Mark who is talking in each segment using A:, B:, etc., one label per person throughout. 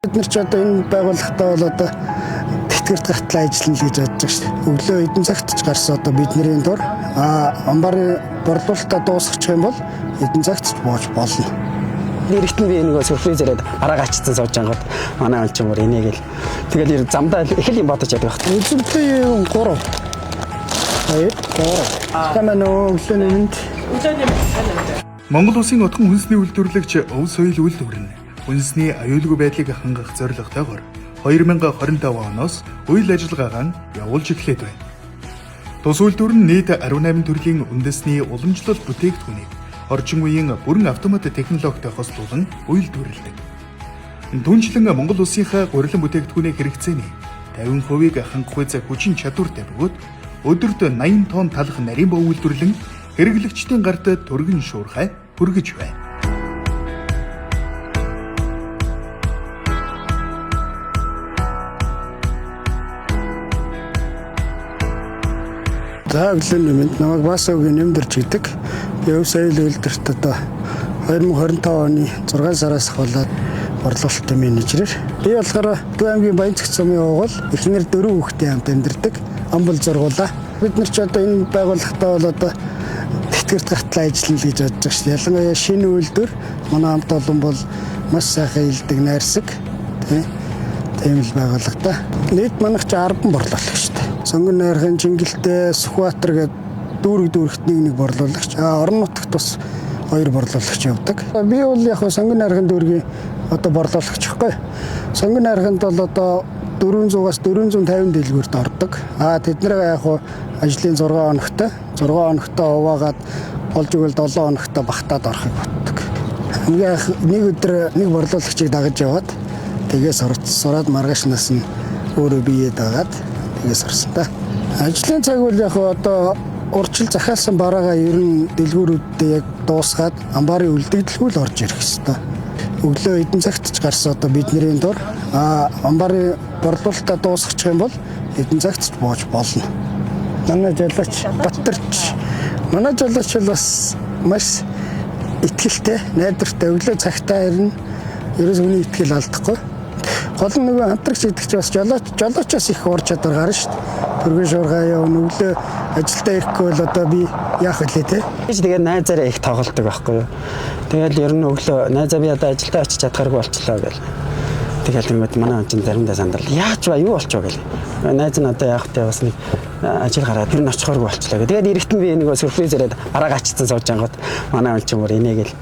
A: Бид нар ч одоо энэ байгууллагатай бол одоо тэтгэврт гартлаа ажиллана л гэж бодож байгаа шүү дээ. Өглөө хэдэн цагт ч гарсан одоо бидний дур амбарын борлуулалтаа дуусгачих юм бол хэдэн цагт ч бууж болно.
B: Нэрэгт нь би нөгөө сюрприз яриад бараа гачцсан сууж ангууд манай он ч юм уу инээгээл тэгэл замдаа их л юм бодож яадаг баг.
A: Үзэгдлийн 3 2 3. Тамаа нөө өглөөний мэнд.
C: Өглөөний мэнд.
D: Монгол Улсын отгон хүнсний үйлдвэрлэгч Өв соёл үйлдвэр нь хүнсний аюулгүй байдлыг хангах зорилготойгоор 2025 оноос үйл ажиллагаагаа явуулж эхлээд байна. Тус үйлдвэр нь нийт 18 төрлийн үндэсний уламжлал бүтээгдэхүүнийг орчин үеийн бүрэн автомат технологитой хослуулан үйлдвэрлэдэг. Түнчлэн Монгол улсынхаа гурилан бүтээгдэхүүний хэрэгцээний 50%-ийг хангах үз хүчин чадвартай бөгөөд өдөрт 80 тонн талах нарийн бов үйлдвэрлэн хэрэглэгчдийн гарт түргэн шуурхай хүргэж байна.
A: За өглөөний мэнд. Намайг Басагийн нэмдэрч гэдэг. Би Өв соёл үйлдвэрт одоо 2025 оны 6 сараас ахуулаад борлуулалтын менежер. Би болохоор Төв аймгийн Баянцэгт сумын угуул эхнэр 4 хүүхдийн хамт амьдардаг. Амбал зургуулаа. Бид нар ч одоо энэ байгууллагатай бол одоо тэтгэврт гартлаа ажиллана л гэж бодож байгаа шүү дээ. Ялангуяа шинэ үйлдвэр манай хамт олон бол маш сайхан илдэг найрсаг тийм л байгууллага та. Нийт манайх чи 10 борлуулагч та. Сонгон найрхан, Чингэлтэй, Сүхбаатар гэдэг дүүрэг дүүрэгт нэг нэг борлуулагч. Орон нутагт бас 2 борлуулагч явдаг. Би бол яг сонгон найрхан дүүргийн одоо борлуулагч байхгүй. Сонгон найрханд бол одоо 400-аас 450 дэлгүүрт ордог. Тэднийг яг ажлын 6 хоногтой, 6 хоногтой хуваагаад болж игэл 7 хоногтой багтаад орохыг боддог. Хамгийн анх нэг өдөр нэг борлуулагчийг дагаж яваад тэгээ сураад маргаашнаас нь өөрөө бие дагаад тэгээ сурсан та. Ажлын цаг бол яг одоо урьдчил захиалсан бараагаа ер нь дэлгүүрүүддээ яг дуусгаад амбарын үлдэгдэлгүй л орж ирэх хэвээр. Өглөө хэдэн цагт ч гарсан одоо бидний дур амбарын борлуулалтаа дуусгачих юм бол хэдэн цагт ч бууж болно. Манай жолооч Баттарч манай жолооч бол бас маш итгэлтэй, найдвартай өглөө цагтаа ирнэ. Ерөөс хүний итгэл алдахгүй. Гол нь нөгөө хамтрагч гэдэг чинь бас жолоочоос их ур чадвар гарна шүү дээ. Түргэн шуурхай явна, өглөө ажилдаа ирэхгүй бол одоо би яах вэ те?
B: Тэгээд найзаараа их тоглолдог байхгүй юу. Тэгэл ер нь өглөө найзаа би одоо ажилдаа очиж чадхааргүй болчлоо гэл. Тэгэл юмуд манай он чинь заримдаа сандарл. Яаж ба юу болчихоо гэл. Найз нь одоо яах вэ бас нэг ажил гараад тэр нь очихооргүй болчлоо гэх. Тэгээд эрэхтэн би нөгөө сюрприз яриад бараа гачцсан сууж ангууд манай он чинь бүр инээгээл.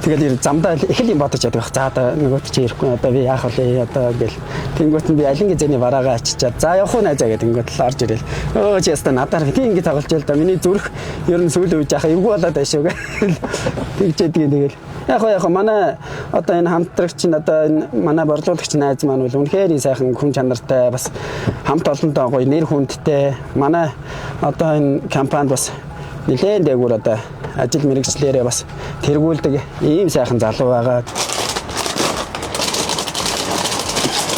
B: Тэгэл замдаа их л юм бодож яадаг баг. За одоо нөгөөт чи ирэхгүй одоо би яах вэ одоо гэл. Тэнгүүт нь би алин гэзэний бараагаа ачичаад за явах уу найзаа гэдэг тэнгүүт л орж ирэл. Өө чи яста надаар би ингэ тоглож ял да. Миний зүрх ер нь сүүлийн үед яхаа эвгүй болоод байна шүү гэл. Тэгжээд тэгэл. Яг манай одоо энэ хамтрагч нь одоо энэ манай борлуулагч найз маань бол үнэхээр сайхан хүн чанартай бас хамт олонтой гоё нэр хүндтэй манай одоо энэ компанид бас нэлээд дээгүүр одоо ажил мэргэжлээрээ бас тэргүүлдэг ийм сайхан залуу байгаа.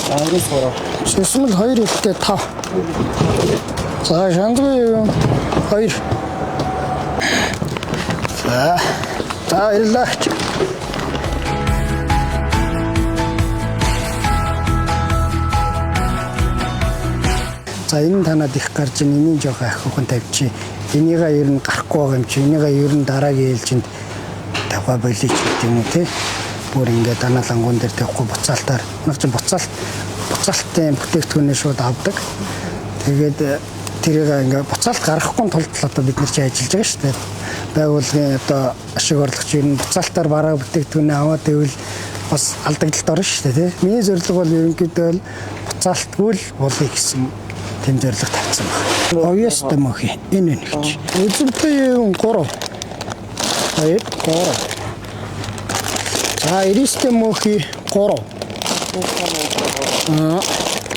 B: 13.
A: Шүсмэл 2 хэлтэй 5. За шандгүй 2. За баярлалаа. За энэ танад их гарч ин энийг жоох ахиухан тавьчих. Энийгээ ер нь гарахгүй байгаа юм чи. Энийгээ ер нь дараагийн ээлжинд тавиа болич гэдэг юм уу те. Бүр ингээд данаа лангуун дээр тавихгүй буцаалтаар. Наа чи буцаалтын бүтээгдэхүүнээ шууд авдаг. Тэгээд тэрийг ингээд буцаалт гаргахгүй тулд л одоо бид нар чи ажиллаж байгаа шүү дээ. Байгууллагын одоо ашиг орлогч ер нь буцаалтаар бараа бүтээгдэхүүнээ аваад ивэл бас алдагдлалд орно шүү дээ тий. Миний зорилго бол ерөнхийдөө бол буцаалтгүй л болъё гэсэн тэм зорилго тавьсан байна. Оёстой мөхи энэ нэгч. Үзэгдлийн 3 2 3. За 99 мөхи 3.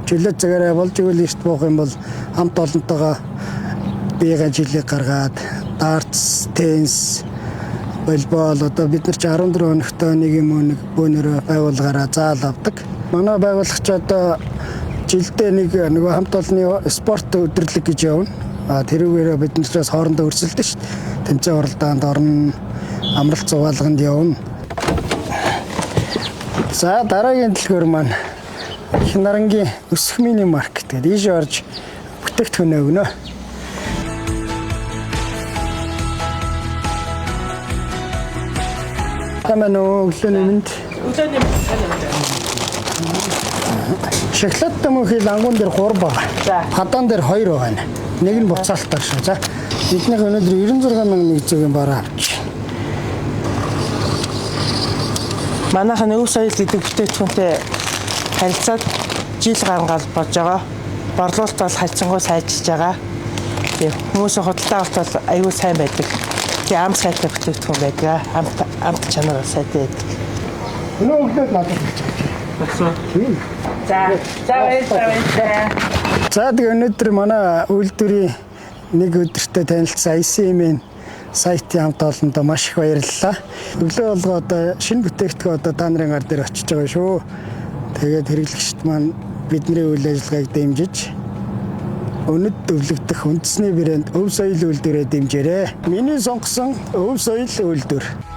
A: Жилээ цагаараа болж ивэл эрт буух юм бол хамт олонтойгоо биеийн жилийг гаргаад дартс, теннис, волейбол одоо бид нар чи 14 хоногтой нэг юм уу нэг бөөнөрөө байгуулгаараа заал авдаг. Манай байгуулагч одоо жилдээ нэг нөгөө хамт олонны спорт өдөрлөг гэж явна. Тэрүүгээрээ бид нар ч бас хоорондоо өрсөлдөн шүү дээ. Тэмцээн уралдаанд орно, амралт зугаалганд явна. За дараагийн дэлгүүр маань Их нарангийн өсөх мини маркет гэдэг ийшээ орж бүтээгдэхүүнээ өгнө. Тамаа өглөөний мэнд.
C: Өглөөний мэнд сайн уу?
A: Шоколад мөнхий лангуун дээр 3 байгаа.
C: За.
A: Хадаан дээр 2 байгаа. Нэг нь буцаалтаар шүү. За. Эднийх өнөөдөр 96,100-ийн бараа авч.
C: Манайхан өв соёл гэдэг бүтээгдэхүүнтэй харилцаад жил гаргал болж байгаа. Борлуулалт бол хайцсангуй сайжирч байгаа. Тэгээ хүмүүсийн худалдаа авалт бол аюул сайн байдаг. Тэгээ ам сайтай бүтээгдэхүүн байдаг. Амт амт чанар бол сайтай байдаг.
A: Өнөө өглөөд надад хэлж байгаа.
C: Багсаа.
A: Тийм.
C: За. За баярлалаа. Баярлалаа.
A: За тэгээ өнөөдөр манай үйлдвэрийн нэг өдөртөө танилцсан ICM-ийн сайтын хамт олондоо маш их баярлалаа. Өглөө болгоо одоо шинэ бүтээгдэхүүн одоо та нарын гар дээр очиж байгаа шүү. Тэгээд хэрэглэгчд маань бидний үйл ажиллагааг дэмжиж өнөд өвлөгдөх үндэсний брэнд Өв соёл үйлдвэрээ дэмжээрэй. Миний сонгосон Өв соёл үйлдвэр.